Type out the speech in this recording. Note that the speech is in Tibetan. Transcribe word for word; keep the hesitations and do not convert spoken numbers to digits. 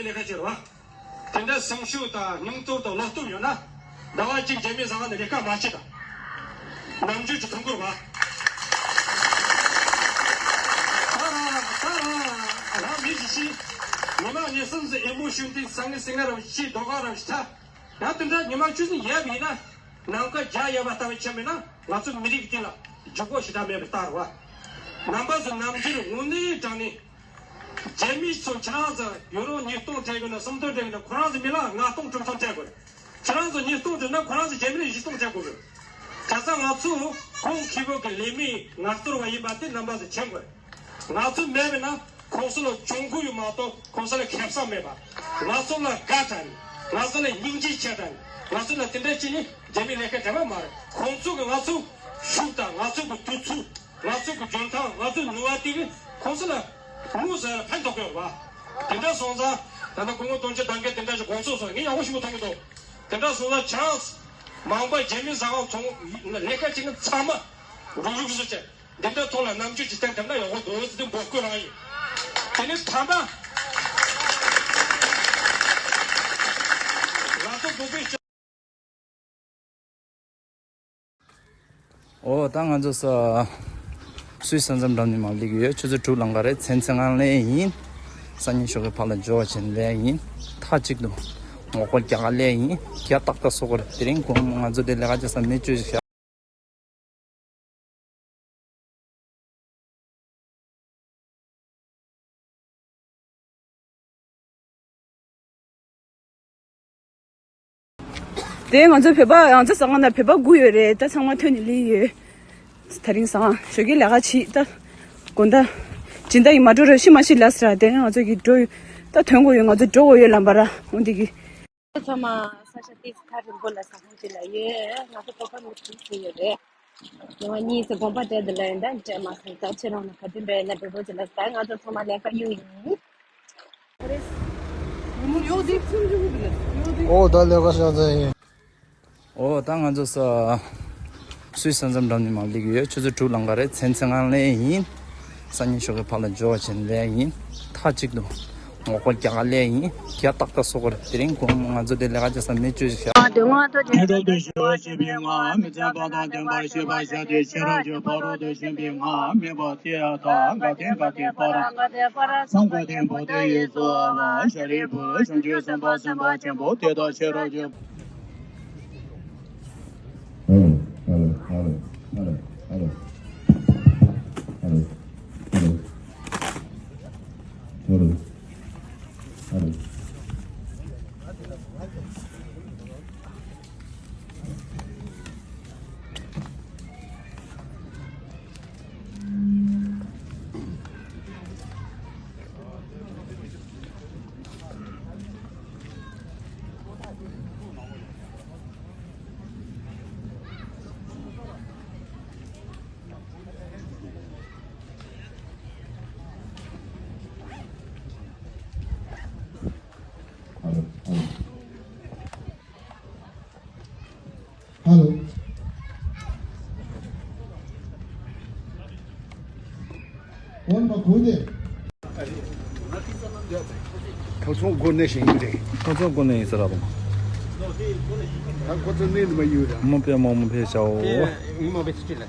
ལས་ཀ་བྱེད་རོགས། དེ་འདྲ་སེམས་ཤུགས་དང་སྙིང་སྟོབས་དང་བློ་སྟོབས་ཡོད་ན། ཟླ་བ་གཅིག་རྒྱ་མི་ཟ་ཁང་ནས་ལས་ཀ་མ་བྱེད་དང་། ནམ་རྒྱུན་གྱི་ཐུགས་ཁུར་བ། ད་རང་ད་རང་རང་མི་ཞིག་ཤི། ཉི་མ་ཉི་གསུམ་ཙམ་ཨེ་མོ་ཤུན་ཏིག་སང་ངེ་སེང་ངེ་རང་ཤི་རྡོ་ཁ་རང་ཤི་ཐ། ཡང་དེ་འདྲ་ཉི་མ་བཅུ་ཙམ་ཡལ་བ་ཡིན་ན། ནམ་མཁའ་རྒྱ་ཡལ་བ་ལྟ་བུ་ཆགས་མེད་ན། ང་ཚོ་མི་རིགས་འདི་ལ་འཇུག་སྒོ་ཞེ་དྲག་མེད་པའི་རྟགས་རེད་བ། རྣམ་པ་ཚོ་ནམ་རྒྱུན་དངོས་གནས་དྲང་གནས། རྒྱ་མི་ཚོ་ཁྱེད་རང་ཚོ་ཡུ་རོ་ཉིས་སྟོང་སྤྲད་དགོས་ན་སུམ་སྟོང་སྤྲད་དགོས་ན། ཁོ་རང་ཚོ་མི་ལ་ལྔ་སྟོང་དྲུག་སྟོང་སྤྲད་དགོས་རེད། ཁྱེད་རང་ཚོ་ཉིས་སྟོང་སྤྲད་ན་ཁོ་རང་ཚོ་རྒྱ་མི་ལ་བཞི་སྟོང་སྤྲད་དགོས་རེད། བྱས་ཙང་ང་ཚོ་ཁོང་ཁེ་པོ་གི་ལས་མི་ངལ་རྩོལ་བ་ཡིན་པ་དེ་རྣམ་པ་ཚོ་མཁྱེན་དགོས་རེད། ང་ཚོ་མེད་པ་ན་ཁོང་ཚོ་ལ་གྱོང་གུན་ཡོད་མ་གཏོགས་ཁོང་ཚོ་ལ་ཁེ་བཟང་མེད་པ། ང་ཚོ་ལ་དགའ་དྲན། ང་ཚོ་ལ་སྙིང་རྗེ་ཆེ་དྲན། ང་ཚོ་ལ་དེ་འདྲ་བྱས་ནས་རྒྱ་མི་ལས་ཀ་དྲན་པ་མ་རེད། ཁོང་ཚོ་གི་ང་ཚོ་ཤུགས་དང་ང་ཚོ་གི་དུས་ཚོད། ང་ཚོ་གི་འཇོན་ཐང་། ང་ཚོའི་ནུས་པ་དེ་གིས་ཁོང་ཚོ་ལ་དངོས་སུ་ཕན་ཐོགས་ཀྱི་ཡོད་རེད་བ། དེ་འདྲ་སོང་ཙང་ད་ལྟ་སྐུ་ངོ་དོན་གཅོད་དམ་མཁས་དེ་འདྲ་ཞིག་དགོངས་ཚོགས་སོང་། ངས་ཡག་པོ་ཞིག་མཐོང་གི་འདུག་དེ་འདྲ་སོང་ཙང་ཁྱེད་རང་མང་པོ་རྒྱ་མི་ཟ་ཁང་ཚོང་ལས་ཀ་བྱེད་མཁན་ཚང་མ་རུག་རུག་བཟོ་བྱས། འདི་འདྲ་ཐོག་ལ་རྣམ་དཔྱོད་ཅིག་བསྟན་ཐུབ་ན་ཡག་པོ་འདུག་ཟེར་ཏེ་འབོད་སྐུལ་རང་ཡིན། དེ་ནས་ད་ལྟ་ང་ཚོ་བོད་པའི་འོ་ད་ང་ཚོ་ས་སུད་ས་མཚམས་འགྲམ་ནས་མར་སླེབས་ཀྱི་ཡོད། ཆུ་ཚོད་དྲུག་ལང་ག་རེད། མཚན་ཚེ་སྔ་ལས་ཡིན། སང་ཉིན་ཞོགས་ཀས་ཕར་ལ་འབྱོར་བ་བྱས་ནས་སླེབས་ཡིན། མཐའ་གཅིག་ཏུ་ངོ་རྒོལ་རྒྱག་ག་སླེབས་ཡིན། རྒྱ་ཏག་ཏག་བཟོ་དགོས་རེད། དེ་རིང་དགོང་མོ་ང་ཚོ་འདི་ལས་ཀ་བྱེད་ས་མི་བཅུ་ཞིག་བཞག་དེ་ང་ཚོ་བོད་པ་ང་ཚོ་ཟ་ཁང་ནང་བོད་པ་དགུ་ཡོད་རེད། ད་ཚང་མ་ཐོན་ནས་སླེབས་ཡོད། དེ་རིང་སང་ཞོགས་ཀས་ལས་ཀ་བྱེད། ད་དགོང་དག་སྦྱིན་བདག་ཡིན་མ་འགྲོ་རོགས་ཤི་མ་ཤི་ལ་ཟེར། དེ་ང་ཚོ་གི་འགྲོ་ཡོད། ད་ཐོན་དགོས་ཡོད། ང་ཚོ་འགྲོ་དགོས་ཡོད་ལམ་བར་འོང་དེ་གི། ཚང་མ་ས་ཆ་དེ་ཐག་རིང་པོ་ལ་ས་ཁང་ཅིག་ལ་ཡོད། ང་ཚོ་ལྟོ་ཁ་མི་ཁྲིད་ཟིན་ཡོད་རེད། ཉི་མ་གཉིས་ཙམ་དགོངས་པ་སྤྲད་འདི་ལ་ཡིན། ད་སྤྲད་མ་སོང་། ད་ཁྱེད་རང་ལ་ག་དུས་འདྲ་ཡིན་ན་འགྲོ་འགྲོ་ཅིག་ལ། ད་ང་ཚོ་ཚང་མ་ལས་ཀ་གཡུག་ཡིན། ཨོ་ད་ལས་ཀ་ཤག་ཚ་ཡིན། ཨོ་ད་ང་ཚོ་ས་སུད་ས་མཚམས་འགྲམ་ནས་མར་སླེབས་ཀྱི་ཡོད། ཆུ་ཚོད་དྲུག་ལང་ག་རེད། མཚན་ཚེ་སྔ་ལས་ཡིན། སང་ཉིན་ཞོགས་ཀས་ཕར་ལ་འབྱོར་བ་བྱས་ནས་སླེབས་ཡིན། མཐའ་གཅིག་ཏུ་ངོ་རྒོལ་རྒྱག་ག་སླེབས་ཡིན། རྒྱ་ཏག་ཏག་བཟོ་དགོས་རེད། དེ་རིང་དགོང་མོ་ང་ཚོ་འདི་ལས་ཀ་བྱེད་ས་མི་བཅུ་ཞིག་བཞག་དོན་ལྔ་ཐོག་ཆེན་པོ་དུ་ཞི་བ་ཞེས་པའི་སྔགས། མི་བརྩམས་པ་དང་བརྟན་པར་བྱེད་པར་བྱ་སྟེ། ཤེས་རབ་ཀྱི་ཕ་རོལ་ཏུ་ཕྱིན་པའི་སྔགས། དམིགས་པ་དེ་ཡང་དག་ག་ཏེ་ག་ཏེ་པར། སངས་རྒྱས་བདེན་པ་དེ་ཡི་གཙོ་བོ། ཤཱ་རིའི་བུ། བྱང་ཆུབ་སེམས་དཔའ་སེམས་དཔའ་ཆེན་པོ་དེ་དག་ཤེས་རབ་ཀྱི། Hello, hello, hello, hello, hello, hello, hello, hello, hello. Hello, hello. Hello. ཁོང་ཚོ་སྒོ་ནས་ཞིག་ཡིན་རེད། ཁོང་ཚོ་སྒོ་ནས་ཡིན་ས་རེད་པ། ད་ཁོ་ཚོ་གནས་འདི་མ་ཡོད་ར། མོ་པས་མོ་མོ་ཕེ་ཤའོ། མོ་པས་ཚུལ་ལ།